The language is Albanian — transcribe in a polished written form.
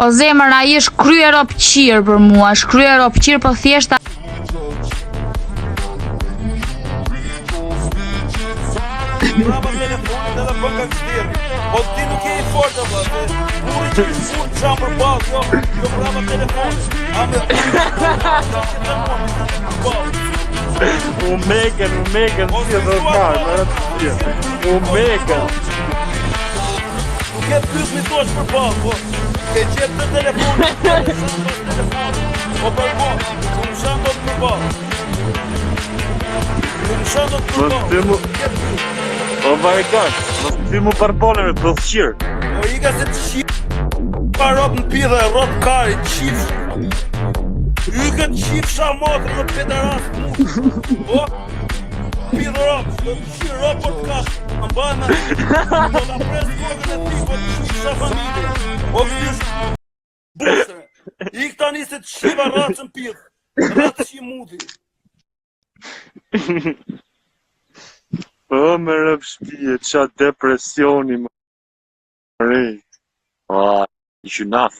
O zemër, ai është kryer ropqir për mua, është kryer ropqir, po thjesht Prapa telefonit edhe bën gangster. Po ti nuk je i fortë apo? Burri që i fort çam për ballë, jo, jo prapa telefonit. A me U mekën, u mekën, si e do të marrë, më rëtë U mekën. Nuk e pyet mi thosh për ballë, po ke gjetë të telefonit, ke shan pas telefonit. Po për po, nuk më shan dot për ballë. Nuk më shan dot për Mos ballë. ti mu, Nuk e pyet. o Vargan, mos ti mu përbone me të qirë. Po i ka se të qi Pa rob në pidhe, rob kari, qif Yke të qifsha motrë dhe pederas mu Po Pidhe rob, do të qi rob për të ka Në bëme Do ta pres kokën e ti, po të qifsha familje Po këtysh Busre Ik tani se të qiva racën pidh Racë qi muti Po me rëp shpije, qa depresioni më rej. A, gjynaf.